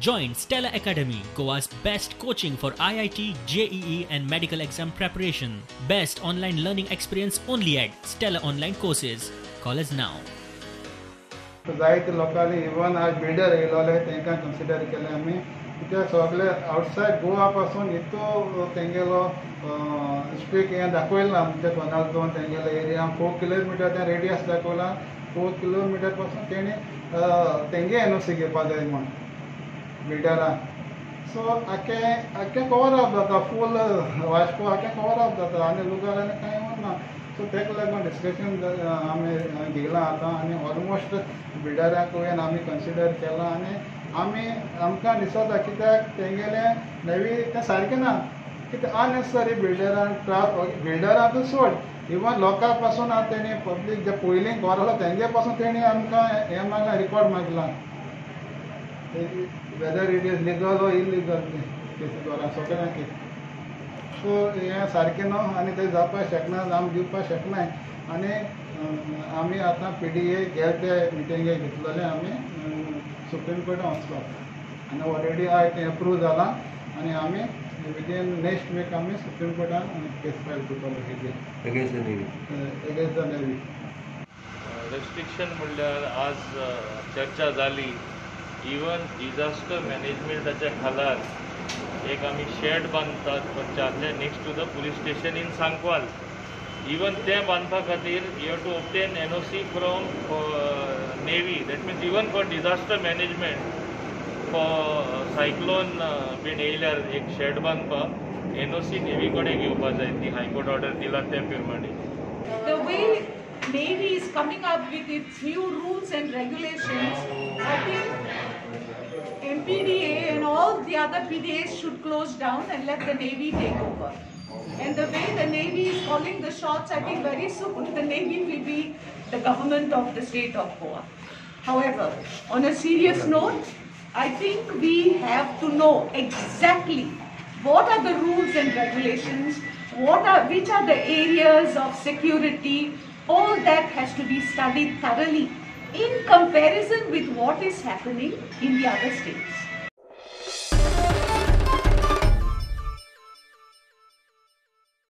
Join Stella Academy, Goa's best coaching for IIT, JEE and medical exam preparation. Best online learning experience only at Stella Online Courses. Call us now. जायते लोकांनी even आज builder येयलोले तांकां consider केले आमी, कित्याक सगळे outside Goa पासून इतलो तेंगेलो स्ट्रीक हें दाखयलां आमच्या कनाल झोन तेंगेले एरिया 4 किलोमिटर तें रेडियस दाखयला. 4 किलोमिटर पासून तेणी तेंगे एनओसी घेवपा जाय म्हण बिल्डरां. सो आख्खें आख्खें कवर अप जाता, फूल वास्को आख्खें कवर अप जाता आनी लुगार आनी कांय उरना. सो ताका लागून डिस्कशन आमी घेयलां आतां आनी ऑलमोस्ट बिल्डरांक आमी कन्सिडर केलां आनी आमी आमकां दिसता कित्याक तेंगेलें नेवी तें सारकें ना, कित्याक अननेसेसरी बिल्डरांक त्रास, बिल्डरांक सोड इवन लोकां पासून आतां तेणी पब्लीक जे पयलीं घर आसलो तेंगे पासून तेणी आमकां हें मागलां, record मागलां, whether it is legal or illegal तें घरां सगळ्यांक. सो हें सारकें न्हू आनी तें जावपाक शकना, आमी दिवपाक शकनाय. आनी आमी आतां पीडीए गेले ते मिटिंगेक घेतलेले आमी सुप्रीम कोर्टान वचपाक आनी ऑलरेडी आयज तें एप्रूव जालां आनी आमी विदीन नेक्स्ट वीक आमी सुप्रीम कोर्टान केस फायल करतले हेजेर against the navy. Against the navy. Restriction म्हणल्यार आज चर्चा जाली, इवन डिजास्टर मॅनेजमेंटाच्या खालार एक आमी शेड बांदतात पंचायतले next to the police station in Sancoale. Even तें बांदपा खातीर you have to obtain NOC from navy. That means even for disaster management for cyclone बीन येयल्यार एक शेड बांदपाक एनओसी नेव्ही कडेन घेवपा जाय, ती हायकोर्ट ऑर्डर दिला ते प्रमाणे. The way Navy is coming up with its new rules and regulations, I think MPDA and all the other PDAs should close down and let the Navy take over. And the way the Navy is calling the shots, I think very soon the Navy will be the government of the state of Goa. However, on a serious note, I think we have to know exactly what are the rules and regulations, which are the areas of security. All that has to be studied thoroughly in comparison with what is happening in the other states.